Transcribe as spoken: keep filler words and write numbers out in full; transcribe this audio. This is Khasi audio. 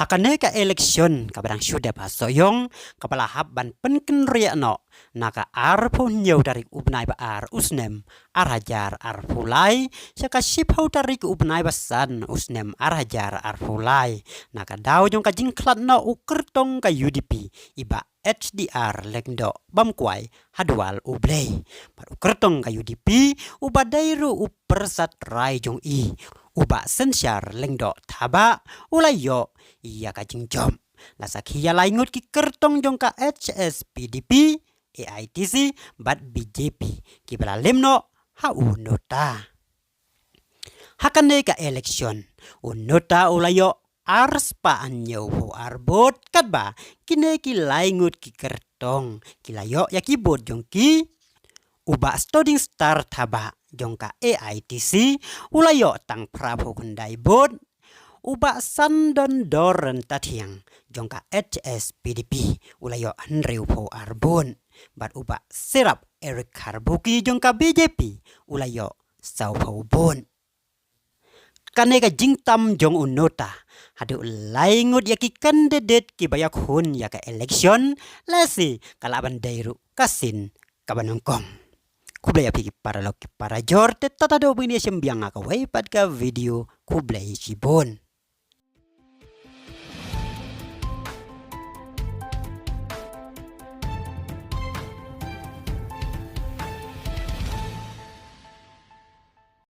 Kane ka election kaba dang shu dep ha Sohiong kaba la hap ban pynkynriah noh na ka arphew hynñiew tarik u bnai ba ar u snem ar hajar arphew lai sha ka shiphew tarik u bnai ba san u snem ar hajar arphew lai, na ka daw jong ka jingkhlad noh u kyrtong ka U D P, i Bah H D R Lyngdoh Bamkwai Hadwal U Blei. Bad u kyrtong ka U D P uba dei ruh u pyrsa trai jong i, u Bah Synshar Lyngdoh Thabah, u la ïoh ïa ka jingjop. La sakhi ïa lai ngut ki kyrtong jong ka H S P D P, A I T C bad B J P kiba la lem noh ha u NOTA. Ha kane ka election u NOTA u la ïoh ar spah hynñiewphew ar vote, katba kine ki lai ngut ki kyrtong ki la ïoh ïa ki vote jong ki. U Bah Stoding Star Thabah jong ka A I T C u la ïoh tang phraphew khyndai vote. U Bah Sandondor Ryntathiang jong ka H S P D P u la ïoh hynriewphew ar vote. Bad u Bah Sirap Eric Kharbuki jong ka B J P u la ïoh sawphew vote. Kane ka jingtam jong u NOTA haduh lai ngut ïa ki candidate kiba ïakhun ïa ka election, lehse ka lah ban dei ruh ka sien kaba nyngkong. Khublei ïa phi ki paralok ki parajor, te tata haduh ban ïashem biang ha kawei pat ka video, khublei shibun.